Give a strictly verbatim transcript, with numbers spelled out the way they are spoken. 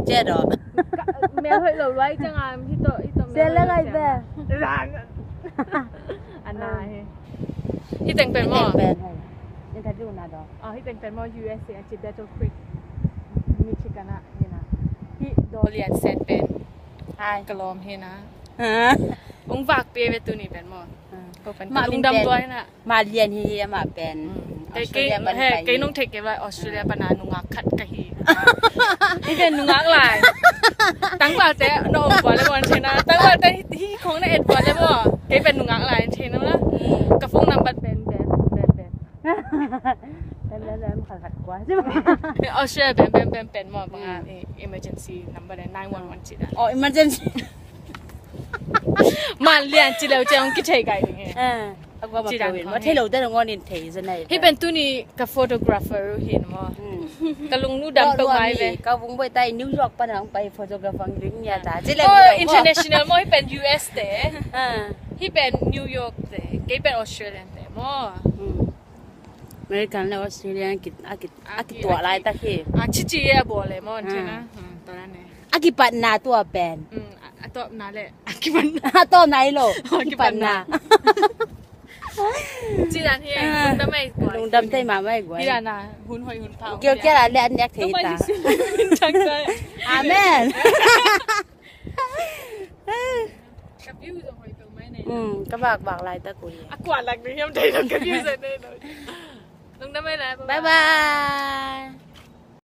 Chet aw. Mel hoih lo luai ciang a, hih tawh, hih tawh mel hoih lo ciang a. Sia le ngai be. Ana hi. Hih teng pen maw? Hih teng pen. Interview na daw. Ah, hih teng pen maw, U S A a ci Battle Creek, Michigan ah hi na. Hih daw lian set pen. Hai. Ka lawm hi na. Ha? Ong vak pia ve tuni pen maw? Ha. Ko pen ka lungdam tua hi na. Mah lian hi amah pen. Kei, kei, Australia pan he, kei nong theih kei vai Australia pana nungak khat ka hi. Hih pen nungak lai. Tangvalte na om vua le maw, an thei na. Tangvalte hih khong na et vua le maw. Kei pen nungak lai, an thei na la. Ka phone number pen, pen, pen, pen. Pen, pen, pen, khat, khat kua. Australia pen, pen, pen, pen maw, bang a, eh, emergency number le nine one one ci dan. Oh, emergency. Man lian ci leu ciang kithei kai ding e. Ah. Ci dan khong. Ma thei lo te lo ngon in thei za nai. Hih pen tuni ka photographer uh hi na maw. Hmm. Ka lungdam peuhmah hi ve. Ka vung boi tai New York pan hong pai photographer ding nia ta. Ci leu. Oh, international maw, hih pen U S te. Ah. Hih pen New York te. Kei pen Australian te maw. Hmm. American le Australian a ki, a ki, a kituah laitak hi. A cici e a bawl le maw, an thei na. Hmm, tua na ne. A kipatna tua pen. Hmm, a, a tawpna le. A kipatna. A tawpna hi lo. A kipatna. Ci dan hi, lungdam ei guai. Lungdam thei mahmah ei guai. Hi dan a, hun hoih hun pha. Kiau kiau la le an nek thei ta. Amen. Ka view zong hoih peuhmah nei. Hmm, ka vak vak laitak uh hi. A kuan lak ding hiam thei lo, ka view zong nei lo. Lungdam ei la. Bye bye.